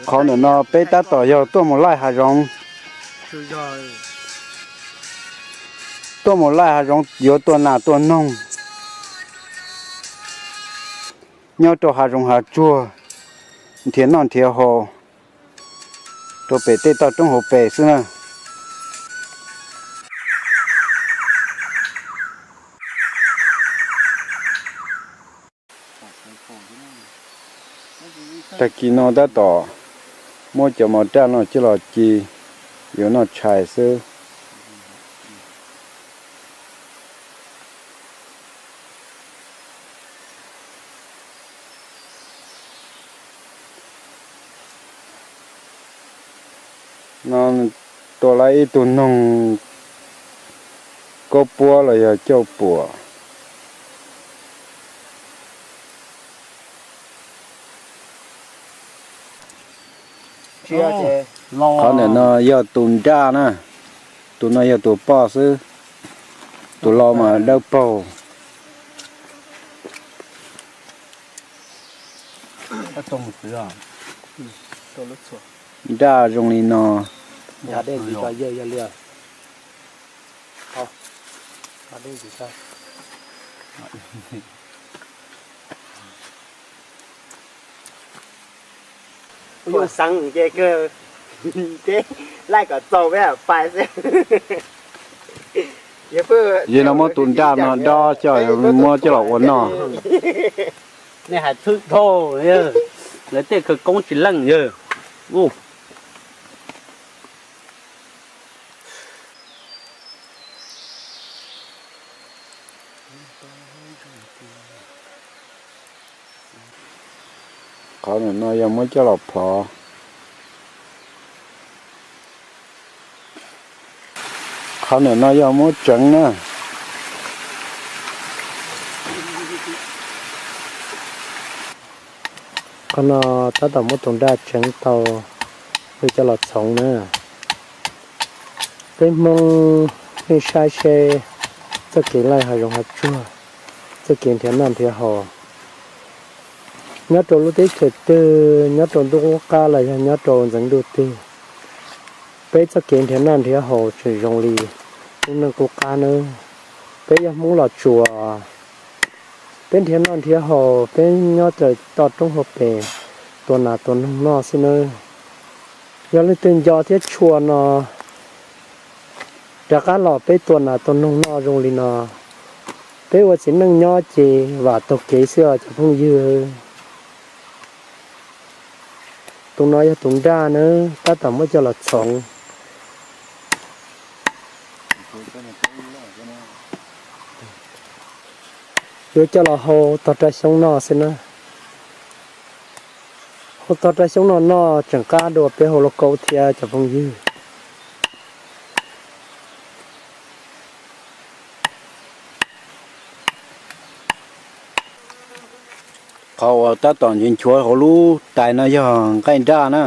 Qhov ntawm no peb tab tom yog tuaj mus laij hav zoov, tuaj mus laij hav zoov yuav tua nas tua noog nyob rau hav zoov hav tsuag, nrhiav noj nrhiav haus rau pem tej toj roob hauv pes xwb na. Tag kis no tab tom muab cov mov raj no coj los ci yuav noj tshais xwb. No tua lawm ib tug noog kaub puab los yog cauj puam. Qhov ntawm no yog tus nraj na, tus no yog tus poj xwb, tus laus mas dawb paug. Nraj zoo li no. Yog no muab tus nraj no dob coj muab coj los ua noj. Nej hais txhwb dhau, lawv tej khawv koob tsis leej yawg. Qhov ntawm no yog muab coj los plhov. Qhov ntawm no yog muab tseev na. Qhov no tab tom muab tus nraj tseev tau, yuav coj los txhoov na. Peb Hmoob nej saib seb txoj kev laij hav zoov hav tsuag, txoj kev nrhiav noj nrhiav haus nyob rau lub teb chaws twg, nyob rau ntuj qub qab los yog nyob rau ntxeev ntuj twg, peb txoj kev nrhiav noj nrhiav haus tseem zoo li lub neej qub qab nawb. Peb yog Hmoob Los Tsuas, peb nrhiav noj nrhiav haus, peb nyob raws toj roob hauv pes tua nas tua noog noj xwb nawb. Yog leej twg nco thiab tshua no rov qab los peb tua nas tua noog noj zoo li no. Peb ua txiv neej nyob ces vam taug kev xwb os cov phooj ywg. Tus no yog tus nraj nawb, tab tom muab coj los txhoov. Yuav coj los hau tog raj xyoob noj xwb na. Hau tog raj xyoob no noj tseem qab dua peb hau lauj kaub thiab cov phooj ywg. Qhov uas tab tom nchuav nchuav hauv lub tais no yog nqaij nraj na.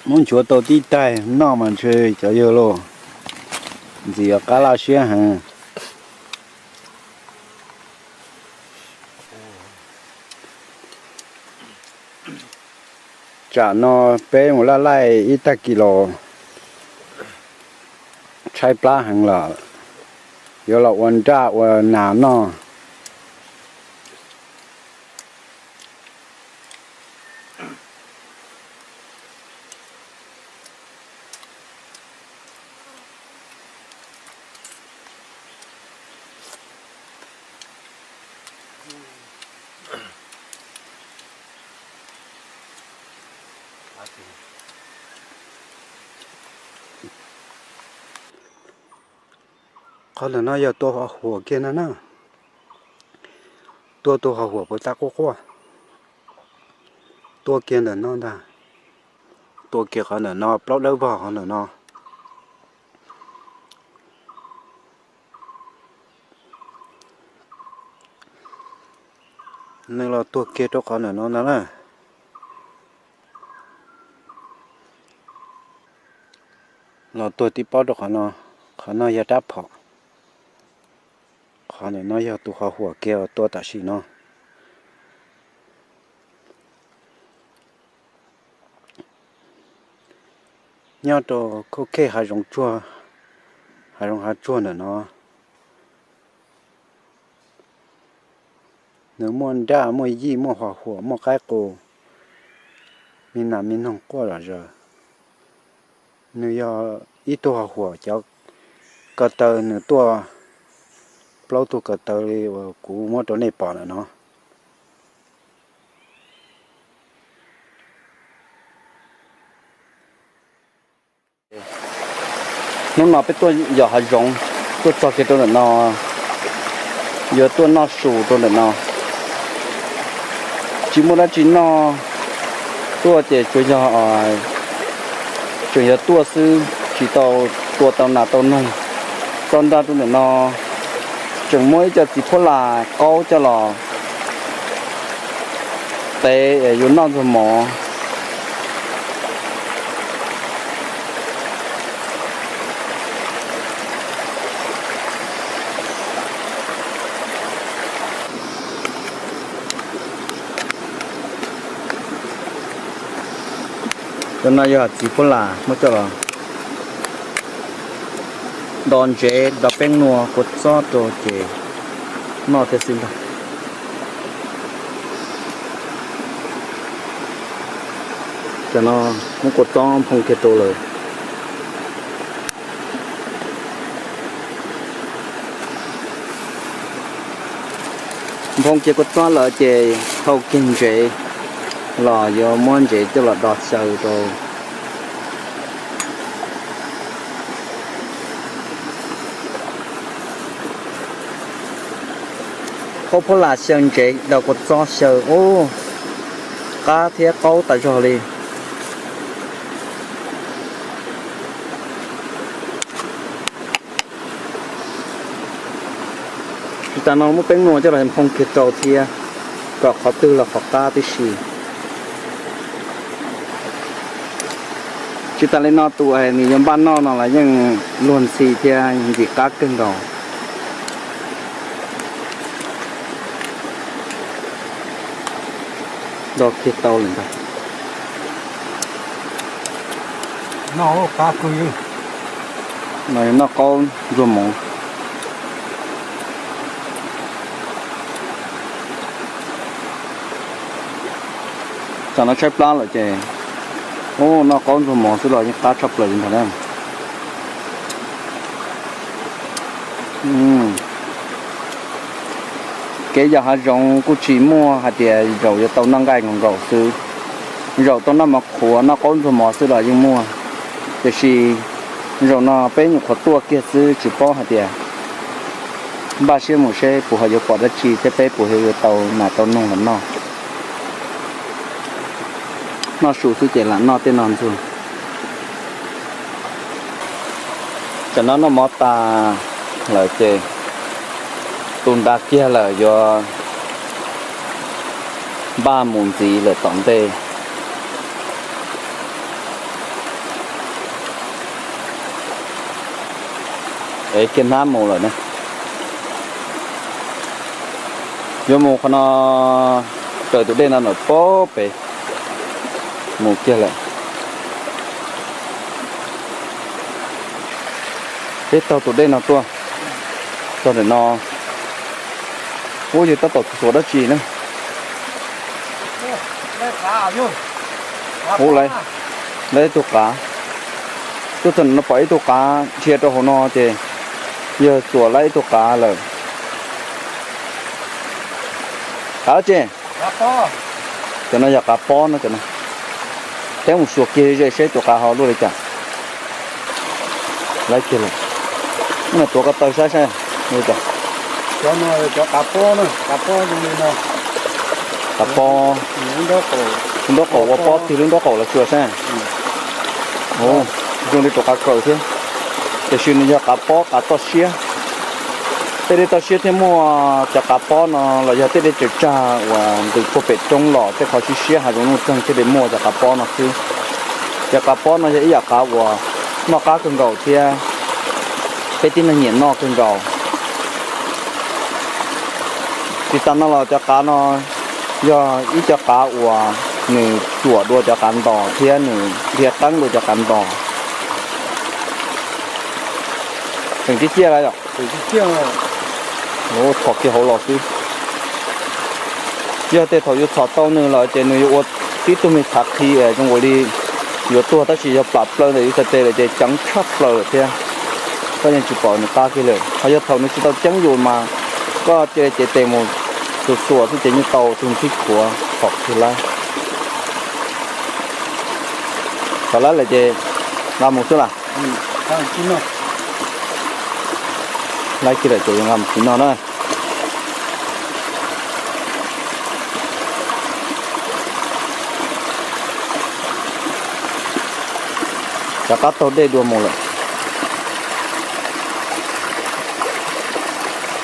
Muab nchuav tau tib taig noj mas ntshe cov yawg lauj, ntxim qab laj siab heev. Tsam no peb mus laj laij ib tag kis los tshaib plab heev lawm, yuav los ua nraj ua nas noj. Qhov ntawm no yog tua huam kiag no na. Tua tus huam huam puas tau quaj quaj. Tua kiag ntawm no ntag. Tua kiag qhov ntawm no, plaub dawb vog qhov ntawm no. Nws los tuag kiag rau qhov ntawm no ntag na. Los tuag tib pob rau qhov no, qhov no yog rab phom, qhov ntawm no yog tus qhov huam kiag uas tua tam sim no. Nyob rau khauj khej hav zoov tsuag, hav zoov hav tsuag ntawm no, nws muaj nraj muaj yij muaj qhov huam muaj qaib qus, me nas me noog quaj zom zaws. Nws yog ib tug qhov huam, cov ko taw nws tuaj plaub tug ko taw li uas kuv muab rau nej pom ntawm no. Hnub no peb tuaj yos hav zoov, tuaj txog kiag rau ntawm no, yuav tuaj noj su rau ntawm no. Tsis muaj dab tsi noj, tuaj ces tsuas yog, tseem yog tuaj xwb, tsis tau tua tau nas tau noog. Txog nrog rau ntawm no, tseem muab ib co txiv phuab las qaub coj los tev yuav noj ntxuag mov. Cov no yog txiv phuab las muab coj los do ntsev do peeb nua kua txob rau ces noj thiab xwb ntag. Cov no muab kua txob nphoo kiag rau lawm. Nphoo kiag kua txob lawm ces thau kiag ntsev los yuav muab ntsev coj los do xyaw rau. Qaub phuab las xyaw ntsev, do kua txob xyaw ub, qab thiab qaub tas zog li. Tsis tas no muab peeb nua coj los nphoo kiag rau thiab, kom qhov twg los qhov qab tib si. Tsis tas li no tus nws yuav npaj noj no los yeej luag ntxhi thiab ntxim qab kawg nkaus. Do kiag tau lawm ntag. Noj qaub ntxuag mov. Tsam no tshaib plab lawm ces, ub, noj qaub ntxuag mov xwb los yeej qab tshaj plaws li ntag na. Kev yos hav zoov kuj tsis muaj hais tias zaum yuav tau noj nqaij nkaus nkaus xwb, zaum tau noj mov qhuav noj qaub ntxuag mov xwb los yeej muaj. Tiam sis zaum no peb nyuam qhuav tuaj kiag xwb tsis paub hais tias, npaj siab mus seb puas ho yuav pom dab tsi thiab peb puas ho yuav tau nas tau noog los noj. Noj su xwb ces lam noj tej no ntxuag. Tsam no noj mov tas lawm ces tu nra kiag lawm yuav npaj mus ntxiv lawm tom ntej. Ev kiag hnab mus lawm na. Yuav mus qhov no, raws tus dej no ntawm pob pem mus kiag lawm. Peb taug tus dej no tuaj txog ntawm no, ub, yog tab tom xuas dab tsi na. Ub, lawv ib tug qav, tuaj txog ntawm no pom ib tug qav dhia rau hauv no ces yog xuas lawv ib tug qav lawm. Qav dab tsi? Cov no yog qav pob no, cov no. Peb mus xuas kiag ze seb tus qav ho luaj li cas. Lawv kiag lawm. Tuav ko taw saib saib. Qav pob, lub nraub qaum ua pob tig lub nraub qaum los tsuas saib. Zoo li tus qav kaws thiab, tiam sis nws yog qav pob qav toj siab. Tej dej toj siab thiaj muaj cov qav pob no, los yog tej dej tsaws tsag uas ntws puag pem roob los tej qhov siab siab hav zoov nuj txeeg thiaj li muaj cov qav pob no xwb. Cov qav pob no yog ib yam qav uas Noj qab kawg nkaus thiab, peb tib neeg nyiam noj kawg nkaus. Tsis tas no los cov qav no yog ib co qav uas nws cuam dua cov qav ntos thiab nws dhia qeeb dua cov qav ntos. Tseem ciaj ciaj lawm yom. Txhom kiag hauv los xwb. Yog tias thaum yus txhom tau nws lawm ces nws yuav ua tib tug me txhav qhi zoo nkaus li yuav tuag, tab sis yog plam plaws ntawm yus txhais tes lawm ces ceev tshaj plaws lawm thiab. Koj yeej tsis pom nws qab kiag lawm. Ho yog thaum nws tsis tau ceeb yus mas koj cia li cev tes mus xuas xuas xwb ces yeej tau tus nthib khuav txhom kiag lawm. Txhom lawm ces nqa mus xwb las. Laib kiag lawm ces yuav nqa mus txiv noj na. Rov qab taug dej dua mus lawm.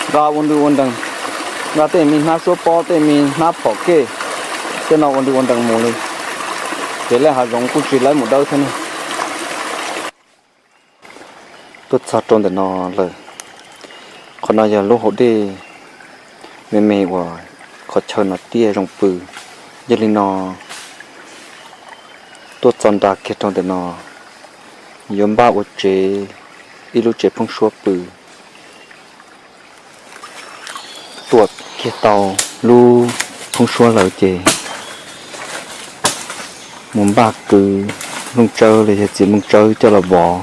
Nqa ua ntu ua nrees, nqa tej me hnab suab pob, tej me hnab phom kej, tej no ua ntu ua nrees mus li. Ces lawv hav zoov kuj tsis laib mus dawb thiab ne. Tuaj txog rau ntawm no lawm. Qhov no yog lub hauv dej me me uas qhov chaw no tiaj zoo pw. Yog li no tuaj txog nrad kiag rau ntawm no yuav npaj ua tsev, ib lub tsev phoob suab pw. Tuam kiag tau lub phoob suab lawm ces mus npaj kwv nplooj tsawb los yog txiv nplooj tsawb coj los vov.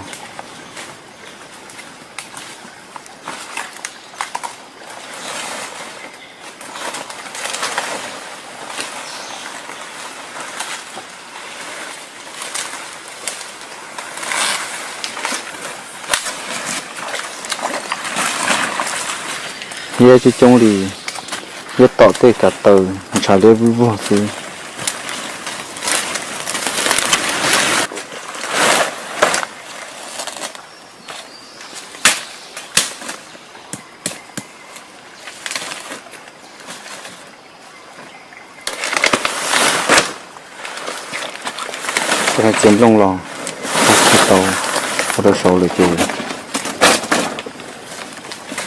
Hiab coob coob li, hiab tom tej kav taws ntshav liab vog xwb. Txiav nplooj los tau ua rau saud lawm ces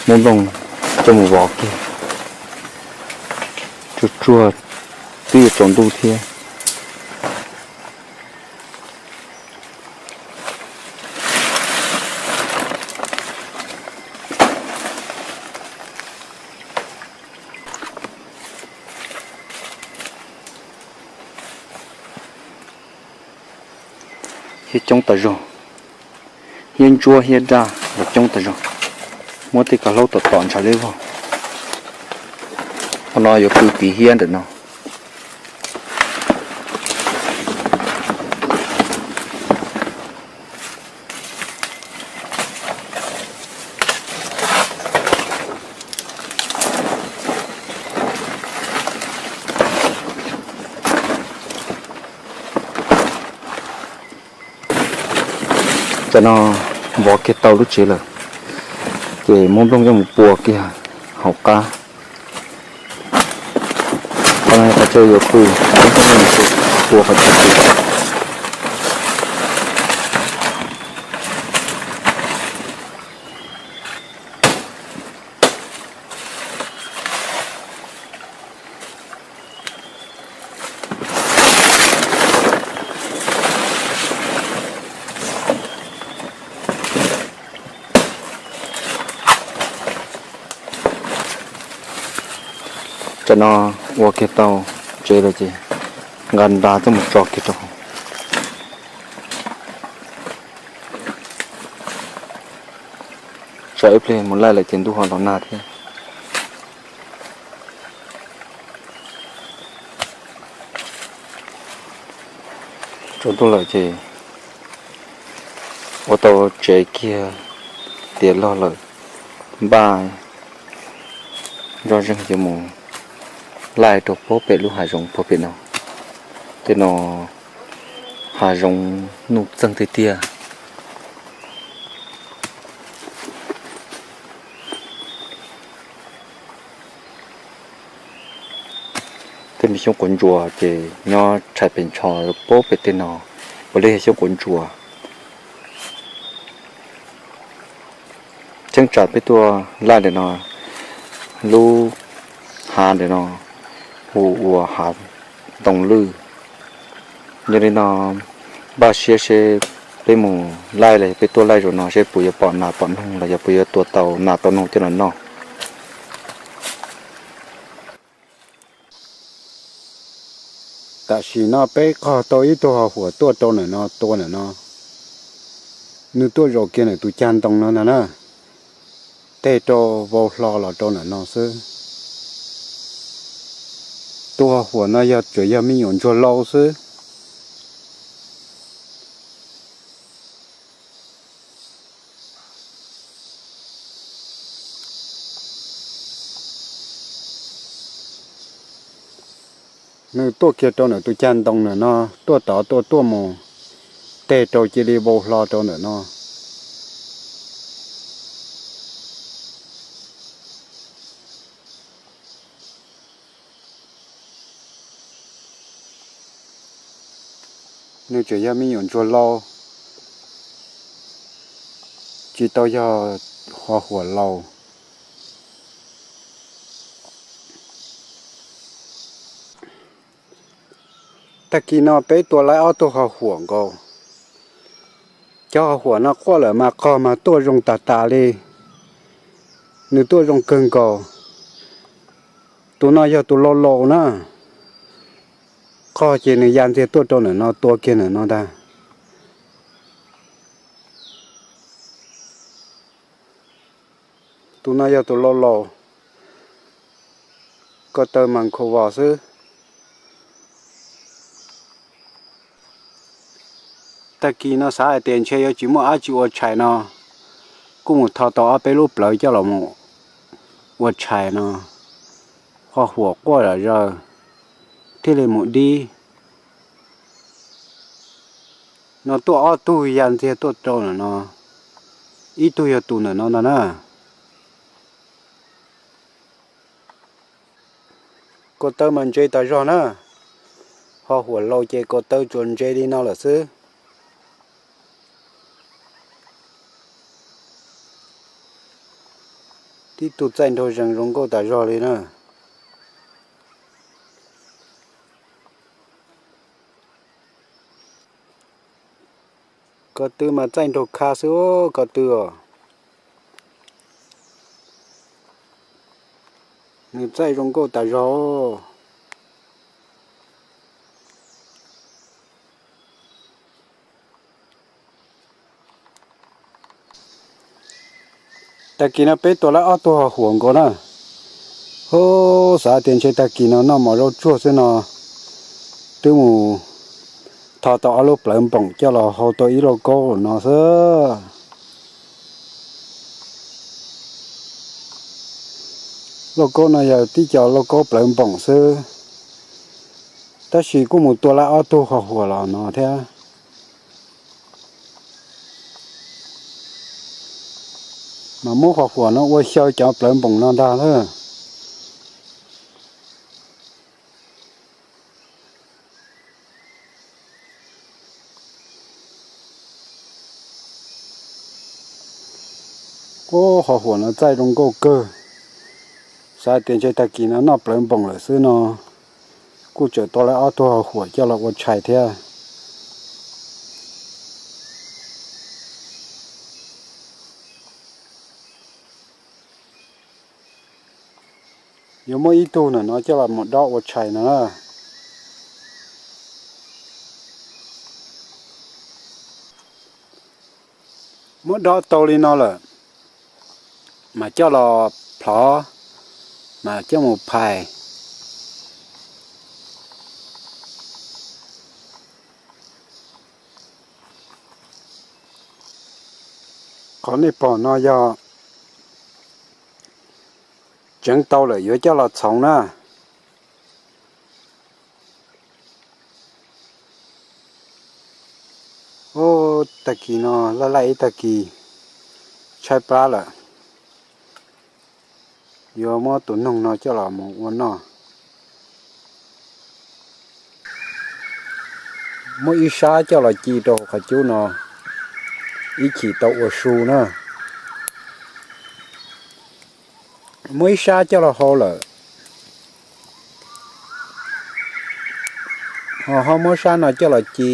muab nplooj coj mus vov kiag. Tsuag tsuag twb yuav tsaus ntuj thiab. Hiab coob tas zog, hiab ntsuab hiab daj los coob tas zog. Muab tej kav hlaub tom tom ntshav liab vog. Qhov no yuav pw tiv hiab ntawm no. Tam no vov kiag tau lub tsev lawm, ces muab nplooj coj mus pua kiag hauv qab. Qhov no qhov chaw yuav pw, pua qhov chaw pw. Tam no ua kiag tau tsev lawm ces nqa nra coj mus tso kiag rau hauv. Tsam ib pliag mus laij lawm ces ntuj ho los nag thiab. Tsaus ntuj lawm ces ua tau tsev kiag tiav log lawm, npaj zoj zeeg yuav mus laij rau puag pem lub hav zoov puag pem no. Tej no hav zoov nuj txeeg tiag tiag. Tej me xyoob quav ntsuas ces nyob tshais pem ntsho puag pem tej no, puav leej yog xyoob quav ntsuas. Cheeb tsam peb tuaj laij ntawm no, lub hav ntawm no hu ua hav Ntoo Lwj. Yog li no, npaj siab seb peb mus laij los yog peb tuaj laij zaum no seb puas yuav pom nas pom noog los yog puas yuav tua tau nas tau noog coj los noj. Tam sim no peb qog tau ib tug ho huam tuaj rau ntawm no tua ntawm no. Nws tuaj zaum kiag ntawm tus cag ntoo no ntag na, teg rau vau hlo los rau ntawm no xwb. Tus ho huam no yog tsuas yog me nyuam ntsuag lau xwb. Nws tuaj kiag rau ntawm tus cag ntoo ntawm no, tuaj tod tuaj tuaj mus, teg rau cia li vau hlo rau ntawm no. Nws tseem yog me nyuam ntsuag lau, tsis tau yog ho huam laus. Tag kis no peb tua laib ob tug ho huam nkaus. Cov ho huam no quaj lawm mas qog mas tuaj zoo tas tas li. Nws tuaj zoo kawg nkaus. Tus no yog tus laus laus na. Qog ces nws ya ntxiag tuaj rau ntawm no tua kiag ntawm no ntag. Tus no yog tus laus laus, ko taw mas nkhaus vos xwb. Tag kis no xav hais tias ntshe yuav tsis muaj dab tsi ua tshais no, kuj mus tho tau ob peb lub plawv coj los mus ua tshais no. Ho huam quaj zom zaws, thiaj li mus dib. No tuaj ob tug ya ntxiag tuaj rau ntawm no, ib tug yog tus ntawm no ntag na. Ko taw mas ntse tas zog na, ho huam laus ces ko taw tsuas ntse li no lawm xwb. Tib tug txaij nraug zees zoo nkauj tas zog li na. Ko tw mas txaij nraug kha xwb ko tw os. Nws txaij zoo nkauj tas zog. Tag kis no peb tua lawm ob tug ho huam nkaus na. Hub, xav tias ntshe tag kis no noj mov zaub tsuag xwb no, twb mus tho tau ob lub plawv npoom coj los hau tau ib lauj kaub no xwb. Lauj kaub no yog tib co lauj kaub plawv npoom xwb, tab sis kuj mus tua lawm ob tug ho huam los no thiab. Mas muab ho huam no ua xyaw cov plawv npoom no ntag lawm. Ub, ho huam no txaij zoo nkauj kawg. Xav tias ntshe tag kis no noj plawv npoom lawm xwb no, kuj tseem tua lawm ob tug ho huam coj los ua tshais thiab. Yuav muab ib tug ntawm no coj los mus dob ua tshais no na. Muab dob tau li no lawm, mas coj los plhov, mas coj mus phais. Qhov nej pom no yog tseev tau lawm yuav coj los txhoov na. Ub, tag kis no laj laj ib tag kis tshaib plab lawm, yuav muab tus noog no coj los mus ua noj. Muab ib sab coj los ci rau hauv qhov cub no, ib chim tau ua su na. Muab ib sab coj los hau lawm, ho ho muab sab no coj los ci.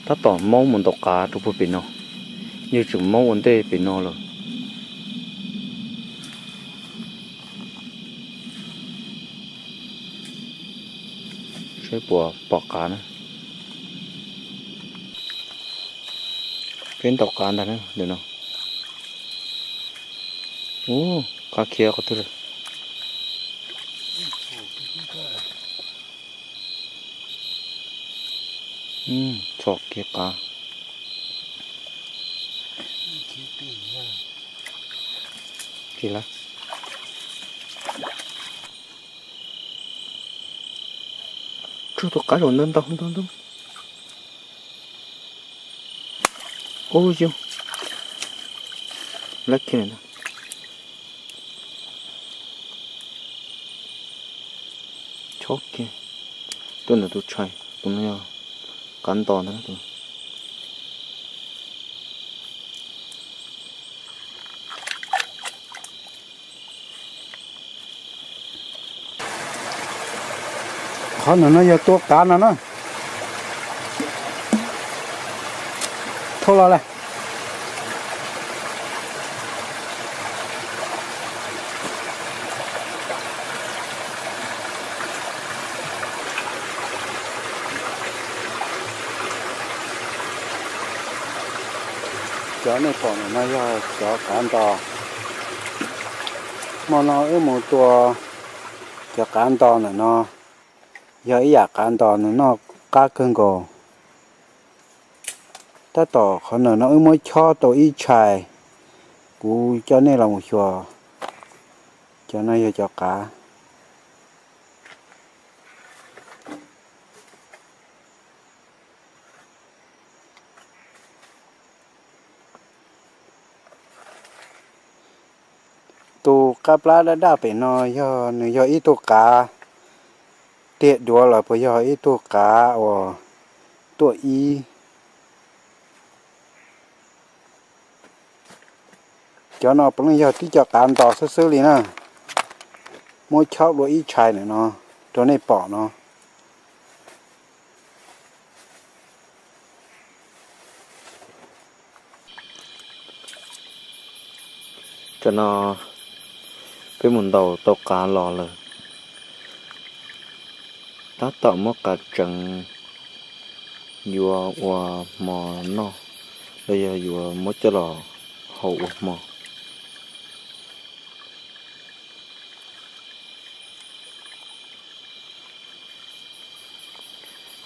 Tab tom Hmoob mus ntaus qav rau puag pem no, yog tseem Hmoob ua ntej pem no lawm. Saib puas pom qav na. Peb ntaus qav ntag na, ntawm no. Ub, qav khiav qhov twg lawm. Txhom kiag qav. Tsis lawm. Tsuag tus qav zaum ntau ntau ntau ntau. Ub yug. Lab kiag ntag. Chob kiag. Tuaj ntawm tus tshais, tus no yog qav ntos ntag. Qhov no no yog tua qav no na. Thauj los lawm. Cov nej pom ntawm no yog cov qav ntos. Hmo no wb mus tua cov qav ntos ntawm no, yog ib yam qav ntos nws noj qab kawg nkaus. Tab tom qhov ntawm no wb muab chob tau ib tshais, kuv coj nej los mus xyuas. Cov no yog cov qav. Tus qab plab daj daj pem no yog nws yog ib tug qav tiag duav los puas yog ib tug qav uas tuaj ib. Cov no puav leej yog tib co qav ntos xwb xwb li na. Muab chob dua ib tshais ntawm no rau nej pom no. Tam no peb mus ntaus tau qav los lawm, tab tom muab qav tseev yuav ua hmo noj, los yog yuav muab coj los hau ua hmo.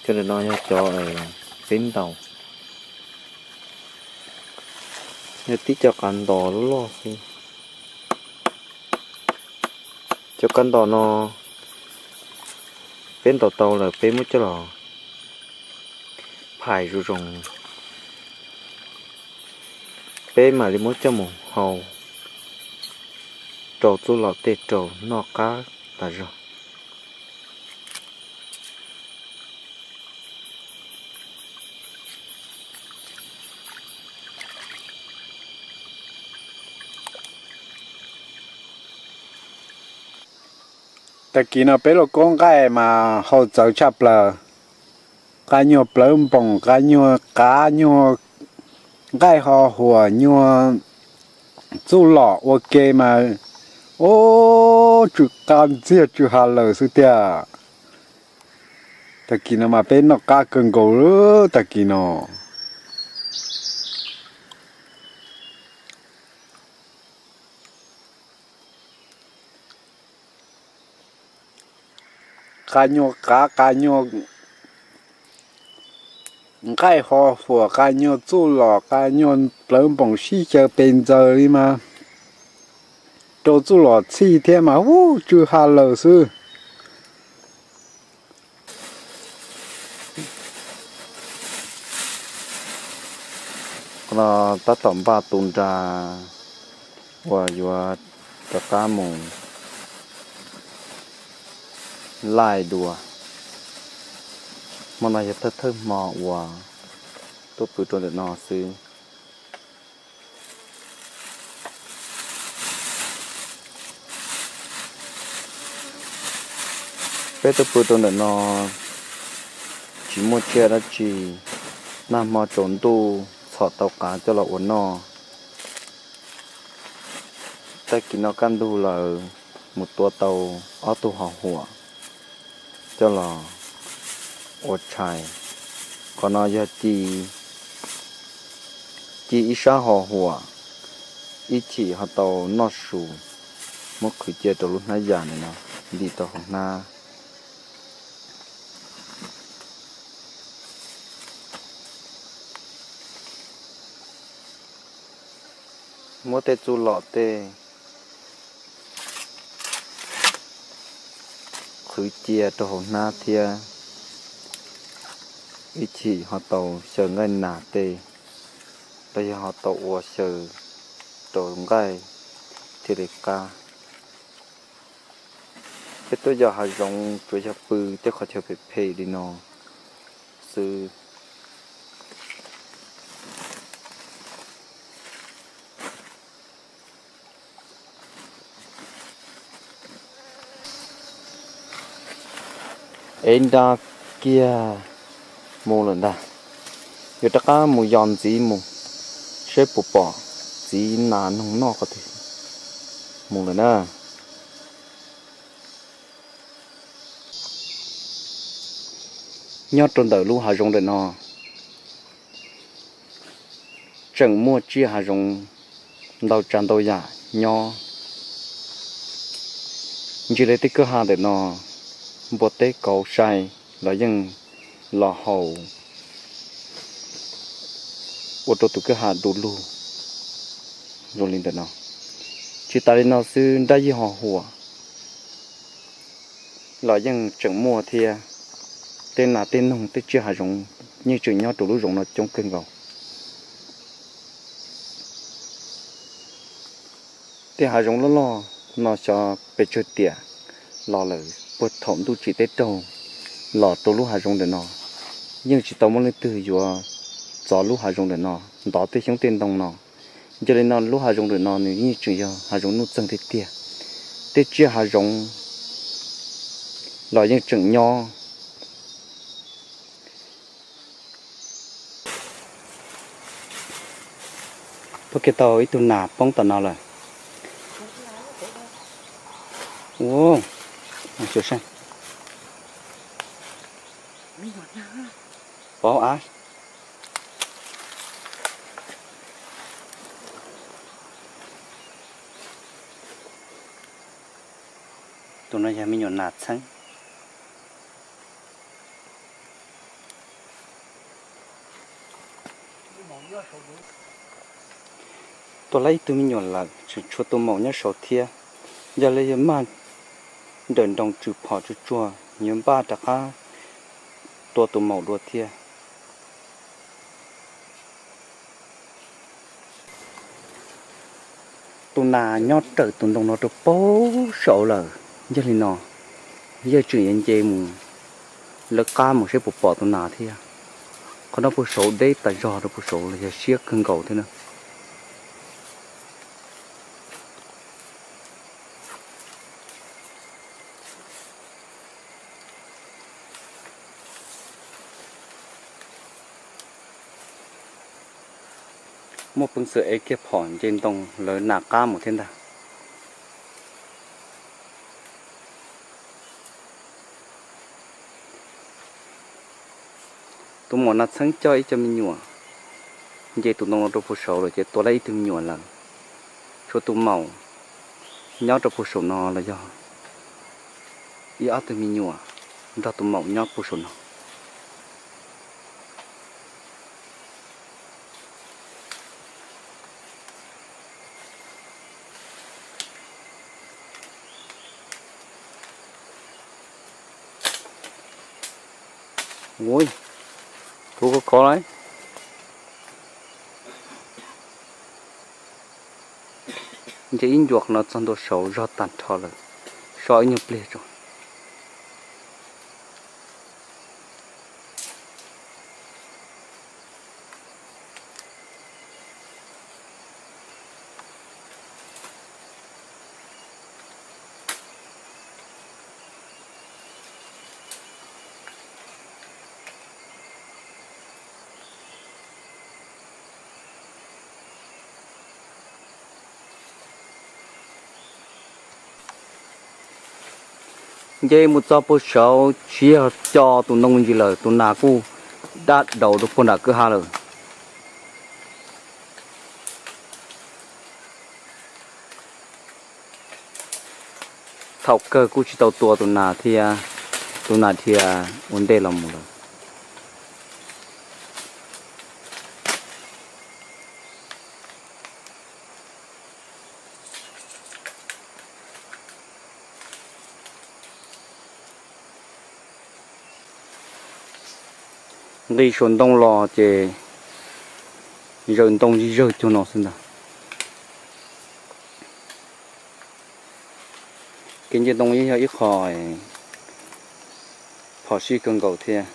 Cov ntawm no yog cov peb ntaus, yog tib co qav ntos loj loj xwb. Cov qav ntos no peb ntaus tau lawm peb muab coj los phais zoo zoo, peb mam li muab coj mus hau rau txuj lom tej rau noj qab tas zog. Tag kis no peb lauj kaub nqaij mas hau txawv tshaj plaws. Qa nyuag plawv npoos, qa nyuag qav, nyuag nqaij ho huam, nyuag txuj lom ua ke mas, ub, tsw qa ntxiag tsw ha lawm xwb tiag. Tag kis no mas peb noj qab kawg nkaus tag kis no. Qa nyuag qav, qa nyuag nqaij ho huam, qa nyuag txuj lom, qa nyuag plawv npoos sib xyaw pes ntxaws li mas rau txuj lom txhij thiab mas ub tsw ha lawm xwb. Qhov no tab tom npaj tu nra uas yuav rov qab mus, laij dua. Hmo no yog thawj thawj hmo uas tuaj pw rau ntawm no xwb. Peb tuaj pw rau ntawm no tsis muaj tsiaj dab tsi, nag hmo tsaus ntuj txhom tau qav coj los ua noj. Tag kis no kaj ntug lawm mus tua tau ob tug ho huam coj los ua tshais. Qhov no yog ci, ci ib sab ho huam, ib chim ho tau noj su, muab qhwv cia rau lub hnab yas ntawm no, ntim rau hauv hnab. Muab tej txuj lom tej qhwv cia rau hauv hnab thiab, ib chim ho tau xyaw nqaij nas tej, los yog ho tau ua xyaw rau nqaij thiaj li qab. Peb tuaj yos hav zoov tsuas yog pw tej qhov chaw phem phem li no xwb. Ev nra kiag mus lawm ntag. Yuav rov qab mus yos ntxiv mus, seb puas pom txiv nas noog noj qhov twg mus lawm na. Nyob rau ntawm lub hav zoov ntawm no tseem muaj tsiaj hav zoov ntau tsav ntau yam nyob. Ntsis li tej kwj ha ntawm no, npua teb kauv sai los yeej los haus ua rau tus kwj ha du lug zoo li ntawm no. Tsis tas li no xwb, nrab yij ho huam los yeej tseem muaj thiab. Tej nas tej noog tej tsiaj hav zoov yeej tseem nyob rau lub zoov no coob kawg nkaus. Tej hav zoov loj loj no xyov pes tsawg tiam los lawm, puag thaum ntuj tsim teb raug los rau lub hav zoov ntawm no yeej tsis tau muaj leej twg yuav txov lub hav zoov ntawm no, ntov tej xyoob tej ntoo no. Yog li no lub hav zoov ntawm no nws yeej tseem yog hav zoov nuj txeeg tiag tiag. Tej tsiaj hav zoov los yeej tseem nyob. Puag kiag tau ib tug nas poob tom no lawm. Ua, pov av. Tus no yog me nyuam nas txheeb. Tua lawm ib tug me nyuam lawm, tseem tshuav tus maum nyob saud thiab. Yog li yog mag nrawm nroos tswm phom tsuag tsuag, yuav npaj rov qab tua tus maum dua thiab. Tus nas nyob raws tus ntoo no rau puag saud lawm. Yog li no, yawg tseem yuav nce mus lawv qab mus seb puas pom tus nas thiab. Qhov no puag saud deb tas zog rau puag saud los yog siab kawg nkaus thiab na. Muaj peev xwm ev kiag phom nce ntoo lawv nas qab mus thiab ntag. Tus maum nas txheeb coj ib co me nyuam nce tus ntoo no rau puag saud lawm ces tua lawm ib tug me nyuam lawm. Tshuav tus maum nyob rau puag saum no los yog ib ob tug me nyuam nrog tus maum nyob puag saum no. Ui, kuv kov kov lawm. Nce ib ncua qhov no txog ntua saud zog tag nrho lawm. So ib nyuag pliag tso. Nceb mus txog puag saud tsis yog co tus ntoo ntsis lawm, tus nas kuj dab daus rau puag nram kwj ha lawm. Thaum kawg kuj tsis tau tua tus nas thiab, tus nas dhia ua ntej los mus lawm. Nqis saum ntoo los ces zaws ntoo zij zawg cuag no xwb ntag. Kev nce ntoo yeej yog ib qho phom sij kawg nkaus thiab.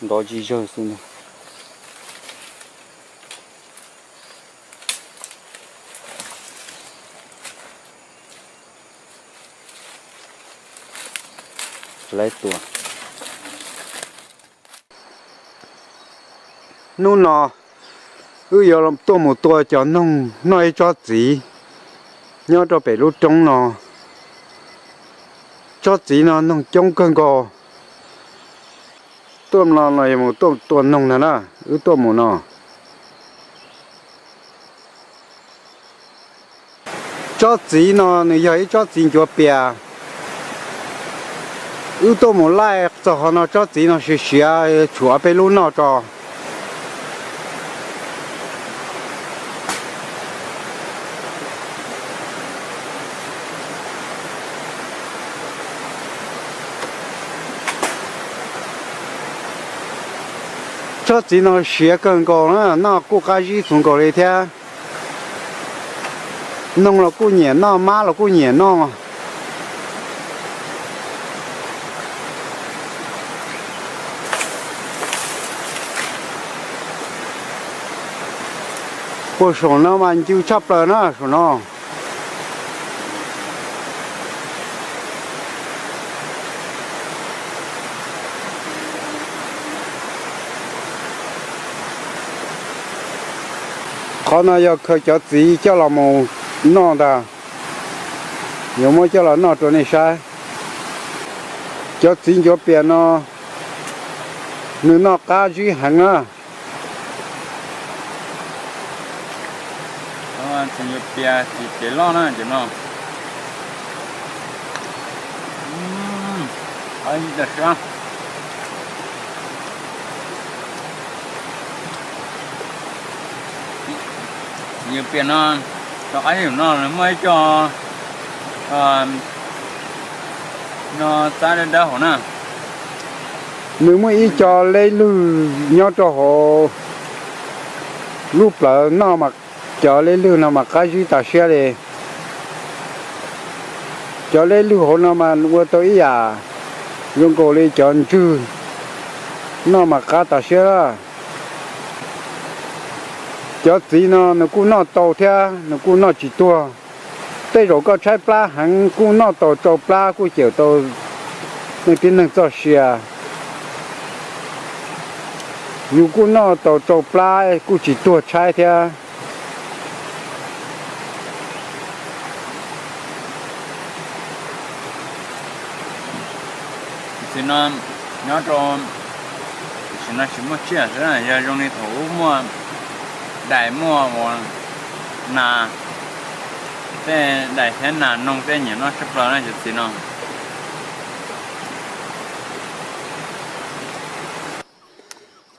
Nrov zij zawg xwb ntag. Hnub no wb yuav tuaj mus tua cov noog noj ib tsob txiv nyob rau pem lub roob no. Tsob txiv no noog coob kawg nkaus. Tuaj no no yuav mus tuaj tua noog ntag na, wb tuaj mus no. Tsob txiv no nws yog ib tsob txiv ncuav pias. Wb tuaj mus laij txog qhov no tsob txiv no siav siav tshuav peb lub noj tso. Tsob txiv no siav kawg nkaus na, noj kuj qab zib txuv nkaus li thiab. Noog los kuj nyiam noj, mab los kuj nyiam noj. Puag saum no mas ncw tshaj plaws na saum no. Qhov no yog khaws cov txiv coj los mus noj ntag. Yuav muab coj los noj rau nej saib. Cov txiv ncuav pias no nws noj qab zib heev na. Txiv ncuav pias, txiv pias loj na cov no. Txiv ncuav pias no, rov qab yus no muaj ib co no txab dawb dawb hauv na. Nws muaj ib co leb lwg nyob rau hauv lub plawv noj mas, cov leb lwg no mas qab zib tas siab li. Cov leb lwg hauv no mas ua tau ib yam zoo nkaus li cov ntswg, noj mas qab tas siab. Cov txiv no nws kuj noj tau thiab nws kuj noj tsis tuag. Tej zaum koj tshaib plab heev kuj noj tau tsau plab kuj cawm tau nej tib neeg txoj sia. Yus kuj noj tau tsau plab kuj tsis tuag tshaib thiab. Txiv no nyob rau, tam sim no tsis muaj tsiaj xwb, yog zoo li thaum ub muaj dais muaj ua nas, tej dais thiab nas noog tej nyiam noj tshaj plaws na cov txiv no.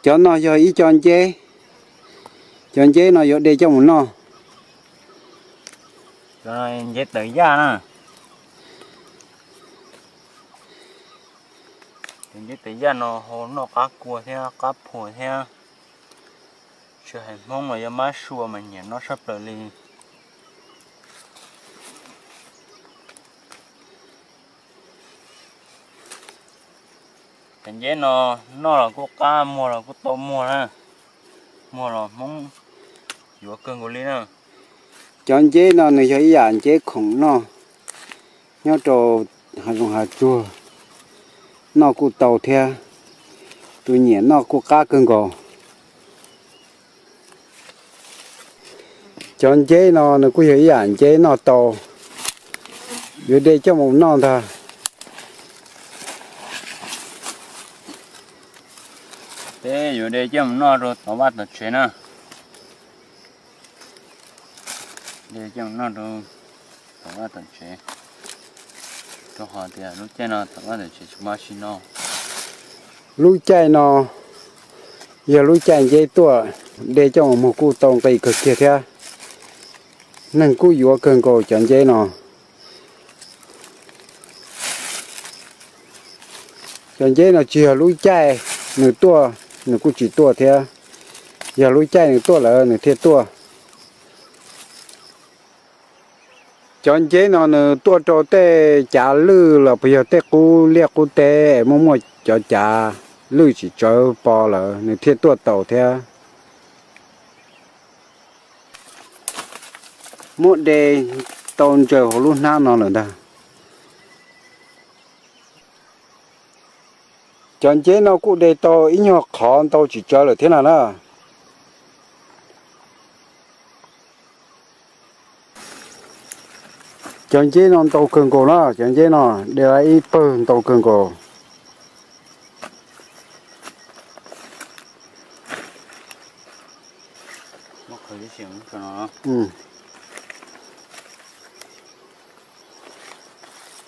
Cov no yog ib co nceb, cov nceb no yuav de coj mus noj. Nceb tawv yaj na. Cov nceb tawv yaj no hau noj qab kua thiab qab phua thiab. Tsis hais Hmoob los yog mab sua mas nyiam noj tshaj plaws li. Cov nceb no noj los kuj qab, muag los kuj tau muag na. Muag los Hmoob yuav kawg nkaus li na. Cov nceb no nws yog ib yam nceb khoom noj nyob rau hav zoov hav tsuag, noj kuj tau thiab. Tus nyiam noj kuj qab kawg nkaus. Cov nceb no nws kuj yog ib yam nceb noj tau, yuav de coj mus noj ntag. Peb yuav de coj mus noj rau tom vaj tom tsev na. De coj mus noj rau tom vaj tom tsev, rau qhov tias lub caij no tom vaj tom tsev tsis muaj dab tsi noj. Lub caij no yog lub caij nceb tuaj, de coj mus muag kuj tau nqi kawg kiag thiab. Neeg kuj yuav kawg nkaus cov nceb no. Cov nceb no tsis yog lub caij nws tuaj, nws kuj tsis tuaj thiab. Yog lub caij nws tuaj lawm nws thiaj tuaj. Cov nceb no nws tuaj rau tej cav lwj los puas yog tej qub liaj qub teb es muaj muaj cov cav lwj tsis tsawv pov lawm nws thiaj tuaj tau thiab. Muab de tau ntsaws hauv lub hnab no lawm ntag. Cov nceb no kuj de tau ib nyuag qhov ntau tsis tsawg lawm thiab no na. Cov nceb no ntau kawg nkaus na, cov nceb no de ib pawg ntau kawg nkaus.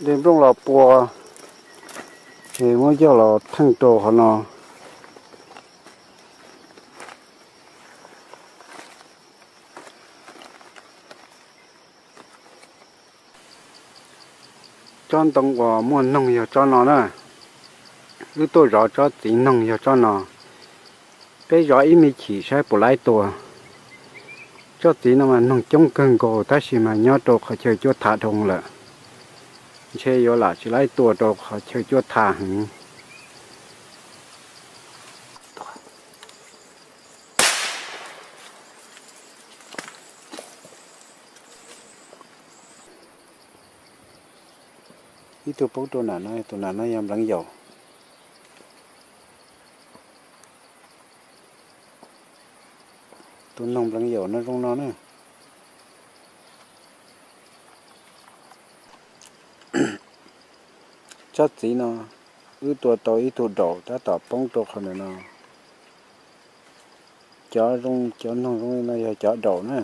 De nplooj los pua, es muab coj los theej rau qhov no. Tsob ntoo uas muaj noog yog tsob no na. Wb tuaj zov tsob txiv noog yog tsob no. Peb zov ib me chim saib puas laib tua. Tsob txiv no mas noog coob kawg nkaus tab sis mas nyob rau qhov chaw cuab tha dhau lawm. Ntshe yuav lam tsis laib tua rau qhov chaw cuab tha heev. Ib tug poob rau nram no, tus nram no yog npleev yaum. Tus noog npleev yaum no zoo no na. Tsob txiv no wb tua tau ib tug daum tab tom poob rau qhov ntawm no. Cov zoo, cov noog zoo li no yog cov daum na.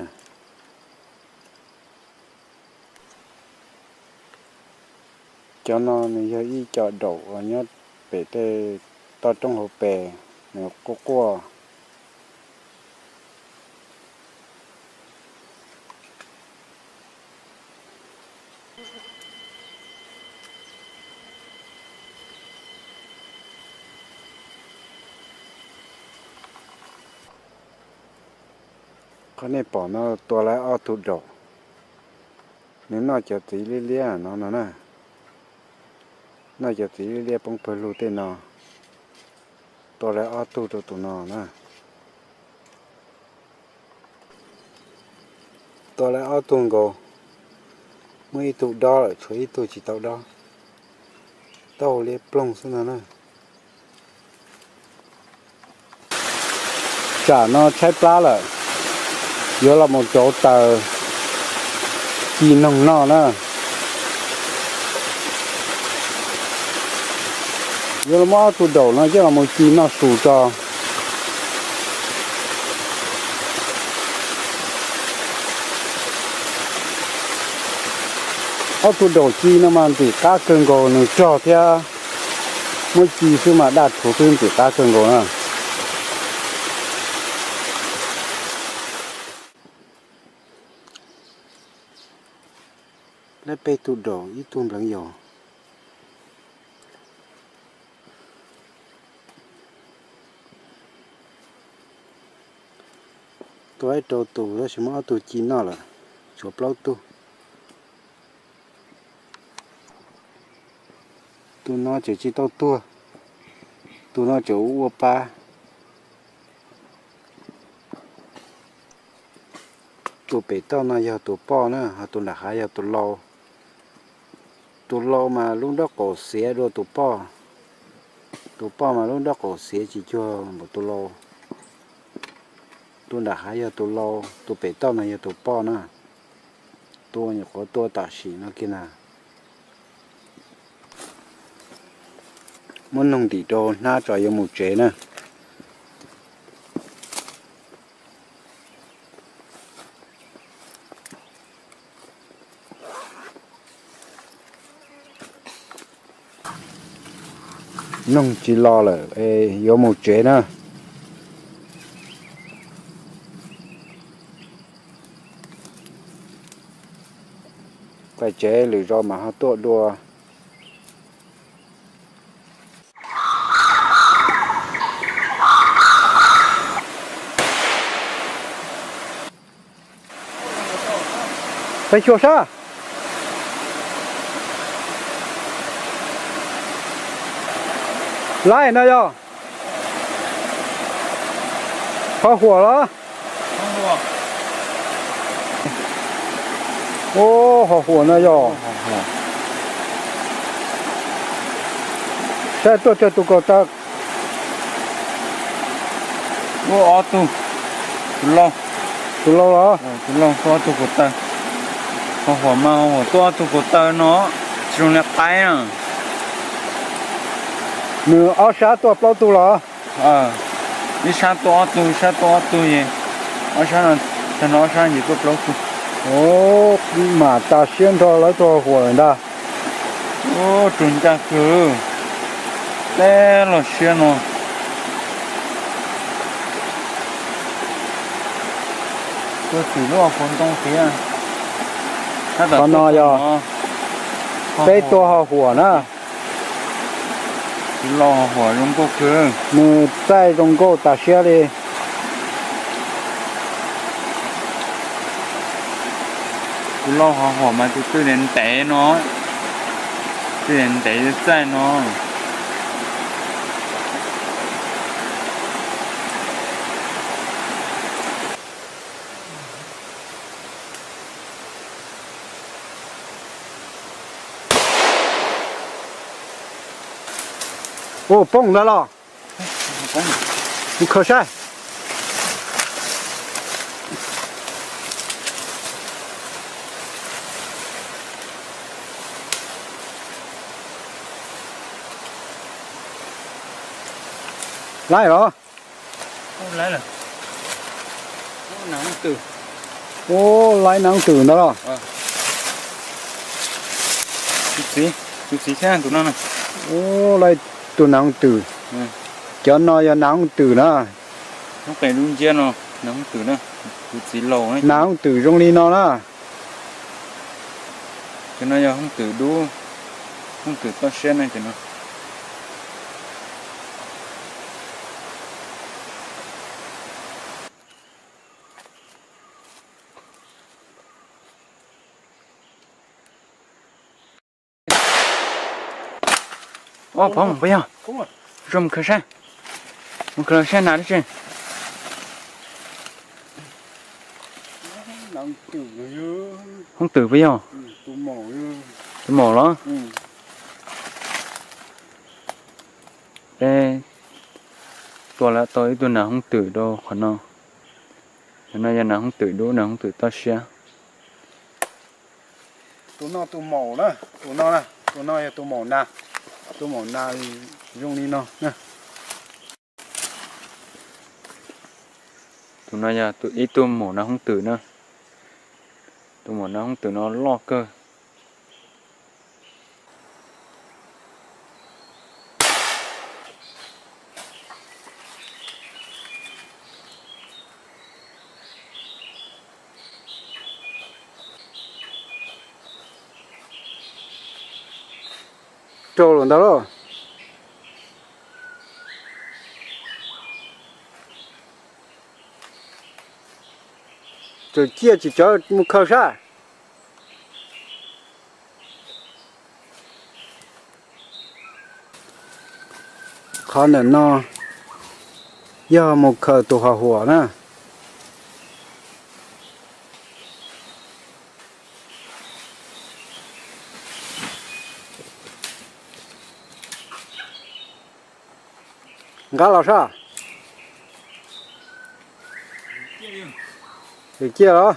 Cov no nws yog ib co daum uas nyob pem tej toj roob hauv pes, nws quaj quaj. Qhov nej pom no tua lawv ob tug daum. Nws noj cov txiv liab liab no no na. Noj cov txiv liab liab poob pawg lug tej no. Tua lawv ob tug rau tus no na. Tua lawv ob tug nkaus, muaj ib tug dob lawm tshuav ib tug tsis tau dob. Taub hau liab ploog xwb no na. Tsam no tshaib plab lawm, yuav los mus rauv taws ci noog noj na. Yuav los muab ob tug daum no coj los mus ci noj su tso. Ob tug daum ci no mas ntxim qab kawg nkaus, nws rog thiab muab ci xwb mas daj rhuv xwb, ntxim qab kawg nkaus na. Lawv peb tug daum ib tug npleev yaum. Tua ib rau tus tab sis muab ob tug ci noj lawm, tshuav plaub tug. Tus no tseem tsis tau tuag, tus no tseem ua ua pab. Tus pem toj no yog tus poj na, ho tus nram hav yog tus lau. Tus lau mas lub nraub qaum xiav dua tus poj, tus poj mas lub nraub qaum xiav tsis cuag npaum tus lau. Tus nram hav yog tus lau, tus pem toj no yog tus poj na. Tua nyuam qhuav tua tam sim no kiag na. Muab noog ntim rau hnab tso yuav mus tsev na. Noog tsis los lawm es yuav mus tsev na. Pais tsev lwm zaus mam ho tuaj dua. Peb xyuas sab. Laib no yog ho huam los? Ub, ho huam no yog. Saib tuaj tsawg tus kaus taw. Ub, ob tug. Tus lau. Tus lau los? Tus lau tuaj ob tug kaus taw. Ho huam mas ho huam tuaj ob tug kaus taw no, tsis zoo li qaib na. Nws ob sab tuaj plaub tug los? Ib sab tuaj ob tug, ib sab tuaj ob tug es ob sab no, tag no ob sab ces tuaj plaub tug. Ub, mam tas siab nrho lawv tug ho huam lawm ntag. Ub, rug ncaj kawg, teb los siab no. Tuaj tim lub qhov ntoo tiag. Qhov no yog peb tua ho huam na. Tus lau ho huam zoo nkauj kawg. Nws txaij zoo nkauj tas siab li. Tus lau ho huam mas tus twj ntev ntev no, twj ntev ntev txaij no. Ua poob ntawd los? Mus khaws saib. Laib los? Ub, laib nas hooj twm ntawd los? Tus txiv, tus txiv thiab tus no. Ub, laib tus nas hooj twm. Cov no yog nas hooj twm na. Ub, qe lub nciab no nas hooj twm na, tus txiv laus na. Nas hooj twm zoo li no na. Cov no yog hooj twm dub, hooj twm toj siab na cov no. Ob phoov puas yog? Zoo mus khaws saib, mus khaws saib nas dab tsi. Hoob twm puas yog? Tus maum los? Peb tua lawm tau ib tug nas hoob twm rau qhov no. Qhov no yog nas hoob twm dub, nas hoob twm toj siab. Tus no tus maum na, tus no na, tus no yog tus maum nas, tus maum nas zoo li no na. Tus no yog ib tug maum nas hoob twm na, tus maum nas hoob twm no loj kawg. Rau lawm ntawd lauj. Tseem ciaj tsis tsawv mus khaws sab. Qhov ntawm no yog mus khaws tus ho huam na. Nqa los sab. Tsis ciaj los?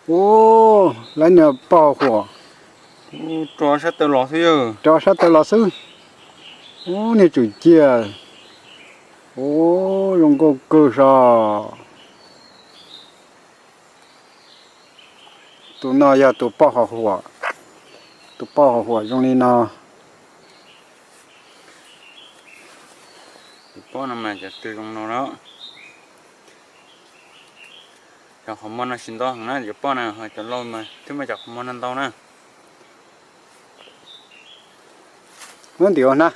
Ub, lawv niag poj huam. Rov sab taw los xwb yog. Rov sab taw los xwb. Ub, niag tsum ciaj. Ub, zoo nkauj kawg sas. Tus no yog tus poj ho huam. Tus poj ho huam zoo li no. Tus poj no mas cov twg zoo no na. Cov qhov muag no tsis ntau heev na, cov poj na, ho cov laus mas twb muaj cov qhov muag no ntau na. Muab ntim ua na.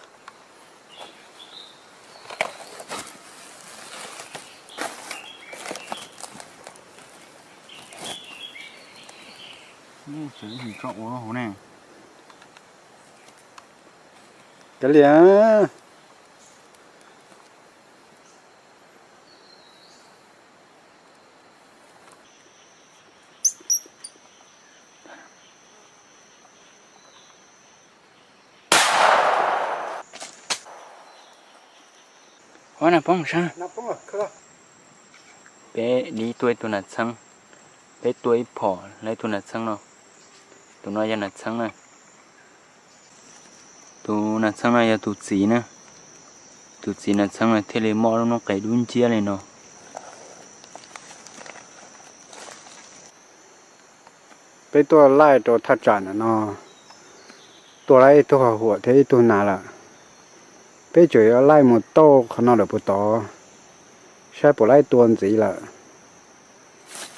Tso ua hauv ne. Kav liam. Ua na poob sab. Peb li tua ib tug nas txheeb, peb tua ib phom lawv tus nas txheeb no. Tus no yog nas txheeb na. Tus nas txheeb no yog tus txiv na. Tus txiv nas txheeb no thiaj li muaj lub noob qes dub nciab li no. Peb tuaj laij rau thaj tsam ntawm no, tua laij ib tug ho huam thiab ib tug nas lawm. Peb tseem yuav laij mus tauj qhov no lawm puas tod, saib puas laij tua ntxiv lawm.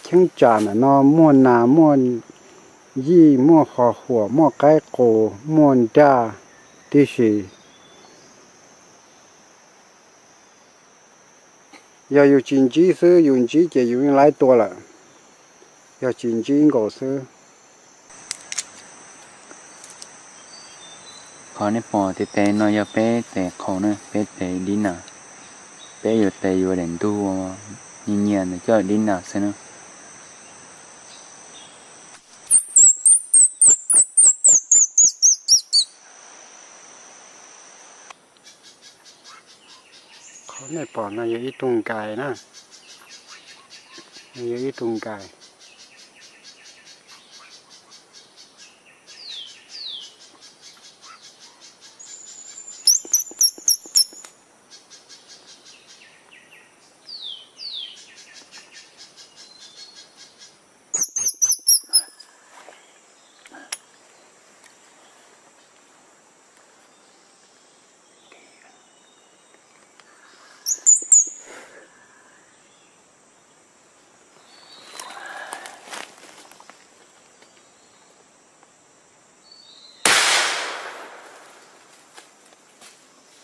Cheeb tsam ntawm no muaj nas, muaj yij, muaj ho huam, muaj qaib qus, muaj nraj tib si. Yog yus tsis ntsib xwb, yus ntsib ces yus yeej laij tua lawm. Yog tsis ntsib nkaus xwb. Qhov nej pom tes tes no yog peb tes qhaus na, peb tes dib nas. Peb yuav tes yuav daim ntug nyias nyias ntawd coj dib nas xwb na. Qhov nej pom no yog ib tug nkais na, yog ib tug nkais.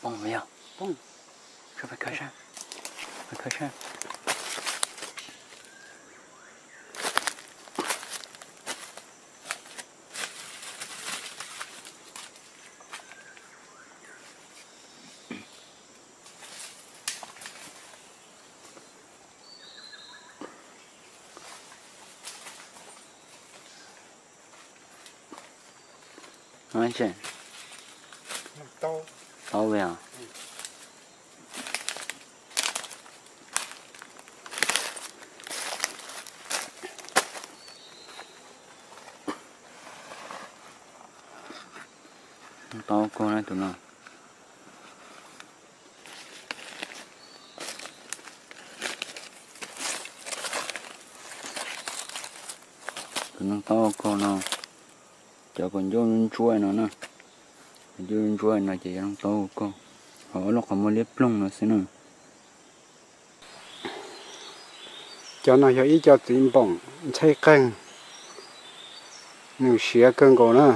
Poob los yog? Poob. Sawv pais khawb sab, pais khawb sab. Tau li os. Tau kawg na tus no. Tus no tau kawg no. Cov kaus ncauj ntsuab no na, kaus ncauj ntsuab no ces yog tau kawg. Ho lub qhov muag liab ploog no xwb na. Cov no yog ib co txiv npoom ntxheb qeeg, nws siav kawg nkaus na.